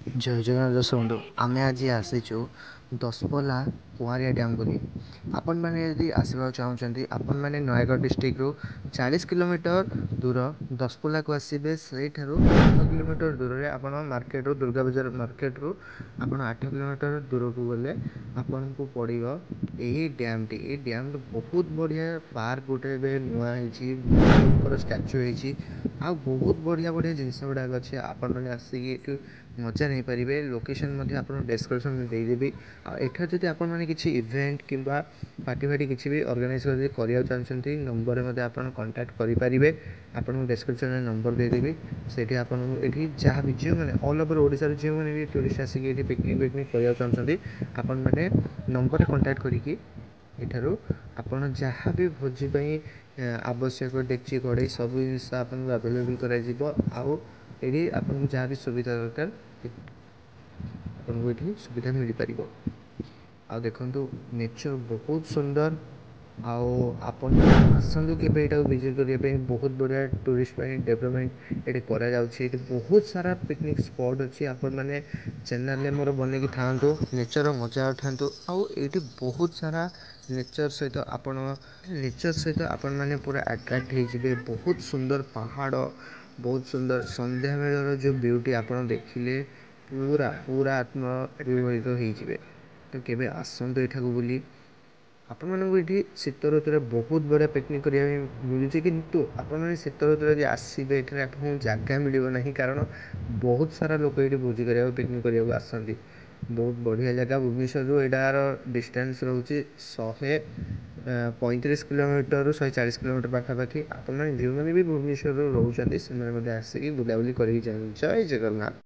ଜୟ ଜଗନ୍ନାଥ ଦର୍ଶକ ବନ୍ଧୁ, ଆମେ ଆଜି ଆସିଛୁ ଦଶପଲ୍ଲା କୁଆଁରିଆ ଡ୍ୟାମ୍ ବୋଲି। ଆପଣମାନେ ଯଦି ଆସିବାକୁ ଚାହୁଁଛନ୍ତି, ଆପଣମାନେ ନୟାଗଡ଼ ଡିଷ୍ଟ୍ରିକ୍ଟରୁ 40 କିଲୋମିଟର ଦୂର ଦଶପଲ୍ଲାକୁ ଆସିବେ। ସେଇଠାରୁ 8 କିଲୋମିଟର ଦୂରରେ ଆପଣ ମାର୍କେଟରୁ, ଦୁର୍ଗା ବଜାର ମାର୍କେଟରୁ ଆପଣ 8 କିଲୋମିଟର ଦୂରକୁ ଗଲେ ଆପଣଙ୍କୁ ପଡ଼ିବ ଏହି ଡ୍ୟାମ୍ଟି। ଏଇ ଡ୍ୟାମ୍ରେ ବହୁତ ବଢ଼ିଆ ପାର୍କ ଗୋଟେ ଏବେ ନୂଆ ହେଇଛି, ଷ୍ଟାଚୁ ହେଇଛି ଆଉ ବହୁତ ବଢ଼ିଆ ବଢ଼ିଆ ଜିନିଷ ଗୁଡ଼ାକ ଅଛି। ଆପଣମାନେ ଆସିକି ଏଠୁ ମଜା ନେଇପାରିବେ। ଲୋକେସନ୍ ମଧ୍ୟ ଆପଣଙ୍କୁ ଡେସ୍କ୍ରିପସନ୍ରେ ଦେଇଦେବି। ଆଉ ଏଠାରେ ଯଦି ଆପଣମାନେ କିଛି ଇଭେଣ୍ଟ କିମ୍ବା ପାର୍ଟି ଫାର୍ଟି କିଛି ବି ଅର୍ଗାନାଇଜ୍ ଯଦି କରିବାକୁ ଚାହୁଁଛନ୍ତି, ନମ୍ବରରେ ମଧ୍ୟ ଆପଣ କଣ୍ଟାକ୍ଟ କରିପାରିବେ। ଆପଣଙ୍କୁ ଡେସ୍କ୍ରିପସନ୍ରେ ନମ୍ବର ଦେଇଦେବି। ସେଇଠି ଆପଣଙ୍କୁ ଏଠି ଯାହା ବି, ଯେଉଁମାନେ ଅଲ୍ ଓଭର୍ ଓଡ଼ିଶାରେ ଯେଉଁମାନେ ବି ଟୁରିଷ୍ଟ ଆସିକି ଏଠି ପିକନିକ୍ ଫିକନିକ୍ କରିବାକୁ ଚାହୁଁଛନ୍ତି, ଆପଣମାନେ ନମ୍ବରରେ କଣ୍ଟାକ୍ଟ କରିକି ଏଠାରୁ ଆପଣ ଯାହା ବି ଭୋଜି ପାଇଁ ଆବଶ୍ୟକ, ଡେକ୍ଚି, କଢ଼େଇ ସବୁ ଜିନିଷ ଆପଣଙ୍କୁ ଆଭେଲେବୁଲ୍ କରାଯିବ। ଆଉ ଏଠି ଆପଣଙ୍କୁ ଯାହା ବି ସୁବିଧା ଦରକାର, ଆପଣଙ୍କୁ ଏଠି ସୁବିଧା ମିଳିପାରିବ। ଆଉ ଦେଖନ୍ତୁ, ନେଚର୍ ବହୁତ ସୁନ୍ଦର। ଆଉ ଆପଣ ଆସନ୍ତୁ କେବେ ଏଇଟାକୁ ଭିଜିଟ୍ କରିବା ପାଇଁ। ବହୁତ ବଢ଼ିଆ ଟୁରିଷ୍ଟ ପାଇଁ ଡେଭଲପମେଣ୍ଟ ଏଠି କରାଯାଉଛି। ଏଠି ବହୁତ ସାରା ପିକନିକ୍ ସ୍ପଟ୍ ଅଛି। ଆପଣମାନେ ଚ୍ୟାନେଲରେ ମୋର ବନେଇକି ଥାଆନ୍ତୁ, ନେଚର୍ର ମଜା ଉଠାନ୍ତୁ। ଆଉ ଏଇଠି ବହୁତ ସାରା ନେଚର୍ ସହିତ ଆପଣ, ନେଚର୍ ସହିତ ଆପଣମାନେ ପୁରା ଆଟ୍ରାକ୍ଟ ହେଇଯିବେ। ବହୁତ ସୁନ୍ଦର ପାହାଡ଼, ବହୁତ ସୁନ୍ଦର ସନ୍ଧ୍ୟାବେଳର ଯେଉଁ ବିୟୁଟି, ଆପଣ ଦେଖିଲେ ପୁରା ପୁରା ଆତ୍ମବିମୋହିତ ହେଇଯିବେ। ତ କେବେ ଆସନ୍ତୁ ଏଠାକୁ ବୁଲି। ଆପଣମାନଙ୍କୁ ଏଠି ଶୀତ ଋତୁରେ ବହୁତ ବଢ଼ିଆ ପିକନିକ୍ କରିବା ପାଇଁ ମିଳୁଛି, କିନ୍ତୁ ଆପଣମାନେ ଶୀତ ଋତୁରେ ଯଦି ଆସିବେ, ଏଠାରେ ଆପଣଙ୍କୁ ଜାଗା ମିଳିବ ନାହିଁ, କାରଣ ବହୁତ ସାରା ଲୋକ ଏଇଠି ଭୋଜି କରିବାକୁ, ପିକନିକ୍ କରିବାକୁ ଆସନ୍ତି। ବହୁତ ବଢ଼ିଆ ଜାଗା। ଭୁବନେଶ୍ୱରରୁ ଏଇଟାର ଡିଷ୍ଟାନ୍ସ ରହୁଛି 135 କିଲୋମିଟରରୁ 140 କିଲୋମିଟର ପାଖାପାଖି। ଆପଣମାନେ ଯେଉଁମାନେ ବି ଭୁବନେଶ୍ୱରରୁ ରହୁଛନ୍ତି, ସେମାନେ ମଧ୍ୟ ଆସିକି ବୁଲାବୁଲି କରିକି ଯାଆନ୍ତୁ। ଜୟ ଜଗନ୍ନାଥ।